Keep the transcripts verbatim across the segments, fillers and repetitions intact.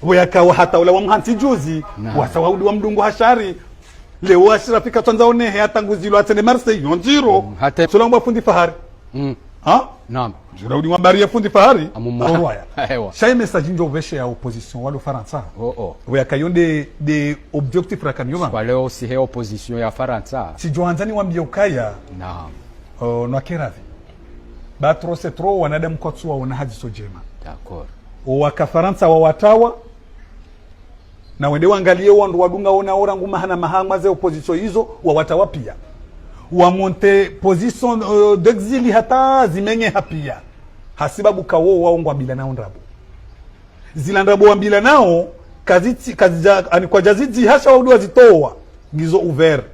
Pvo yakawa hata ula wa mhantsi juzi, wasa waudi wa mdungu hashari. Leo Ashrafi katsandza onehe hata nguzilo atsende Marseille, yo ndziro. Hata tsulangwa fundi Fahari. Ha? Naam. Jura udi mwabari ya fundi Fahari. Amumwa. Orwaya. Ewa. Sha ye message ndjo veshe ya opposition walo Farantsa. Oh, oh. Pvo yakayo nde, nde objectif rakaniyo. Kwa leo si he opposition ya Farantsa. Si djo handza niwambie ukaya. Naam. Oh, no akeravi. Ba trop c'est trop, wanadamu kwatsu waona hazi so djema. D'accord. O waka Farantsa wawatawa, na wende wangalie wandru wadunga ona ora nguma hana mahamwa ze opposition izo, wawatawa pia. Wamonte position, euh, d'exil hata zimenye hapia. Hasibabu kawo wao ngwambilanao ndrabo. Zila ndrabo wambilanao, kazitsi, kazidja, ani kwadjazidzi hasha waudu wazitowa. Ngizo ouvert.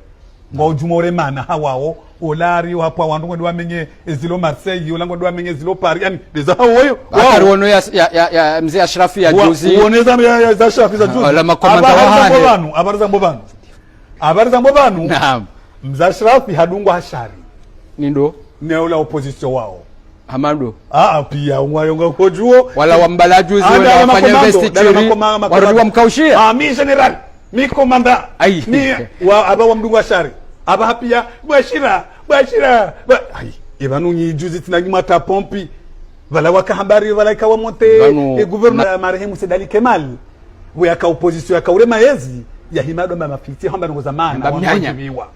Ngwa udjuma uremana hawao, ola ari hapvo wandru ngwendo wamenye ezilo Marseille, ola ngwendo wamenye ezilo Paris, yani, ndeza hawo yo. Bakari wao. Wono ya, ya, ya, ya, mze Ashrafi ya juzi. Uoneza ya, ya, za Ashrafi za juzi. Ola makomanda wahane. Habari za mbo pvanu, habari za mbo pvanu. Habari za mbo pvanu. Naam. Mze Ashrafi hadungwa hashari. Nindo? Ne ola opposition wao. Hamando. Ah, ah, pia, umwa yonga kojuo. Wala wambala juzi, wala wafanya investiture. Warudi wamkaushia. Ah, mi général, mi commandant. Ayi. Mi, wa, aba wa mdungu hashari. Aba hapia, bwashira, bwashira, bwa-, ayi. Eba nunyi juzi tsina nyuma ta pompi. Pvala waka habari, pvala ikawa monte, e gouvernement ya marehemu Said Ali Kemal. Pvo yaka opposition yaka urema yezi, ya himado ma mafiti, hamba nongo za maana, wandru wadjiviwa.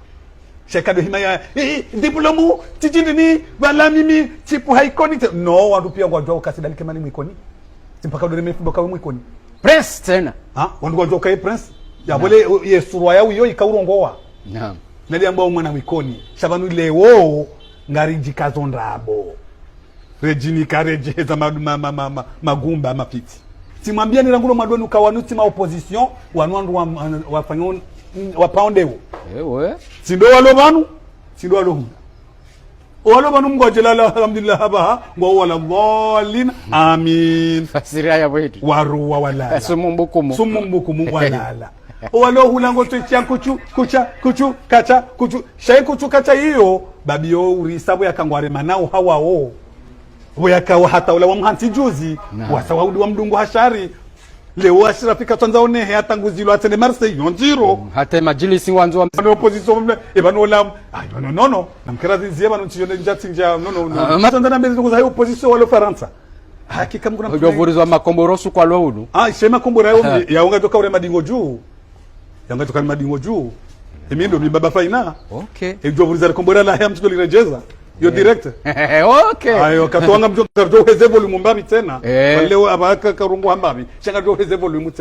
Sheka ndo hima ya, eh, eh, diplôme, tijindini, pvala mimi, tsipu ha Ikoni, tse-, no, wandru pia ngwadjuao uka Said Ali Kemal mwikoni. Tsi mpaka ndo reme fumbo kawe mwikoni. Prince tsena. Ha? Wandru ngwadjuao uka ye prince. Ya pvole, o, ye surwa ya uyo ikaurongowa. Naam. Nali amba umwana mwikoni. Sha pvanu leo, ngaridjikazo ndrabo. Redjinika, redjiheza ma, ma, ma, ma, ma, magumba, mafiti. Tsimwambia ni rangu lo mwadoni uka wanu tsi ma opposition, wanu wandru wa, wa, wafanya, wa paondewo. Ewe. Tsindo walo pvanu, tsindo walo huna. Owalo pvanu mngwadjelala, alhamdulillah, habaha, ngwa wala dhalin, amin. Fasiri aya pvo hiti. Waruwa walala. Sumu mbukumu. Sumu mbukumu walala. Owalo hula ngo twe tia kuchu, kucha, kuchu, kacha, kuchu. Sha ye kuchu kacha iyo, babi yo urisa pvo yaka ngwaremanao hawao. Pvo yakawa hata ula wa mhantsi juzi, wasa waudi wa mdungu hashari. Leo Ashrafi katsandza onehe hata nguzilo atsende Marseille, yo ndziro. Hata madjilisi wandzo wa ne opposition, e pvanu ola, ayi, no, no, no, no. Namkera zizie pvanu ntsiyo ne ndjatsi ndja, no, no, no. Tsandza na mbele ndugu za opposition walo Farantsa. Hakika mkuna udjo vurizwa makombora osuku wa leo unu. Ah, she makombora yao, ya unga toka ure madingo juu. Yanga tukani madingo juu. Emi ndo mi baba Faina. Okay. Edjo vuliza likombora lahe mtsudo liredjeza. Yo direct. Okay. Ayo, katwanga mdjo, katwa uheze volume mbapvi tsena. Eh. Leo aba ka, karungu hambapvi. Sha ngadjo uheze volume tsena.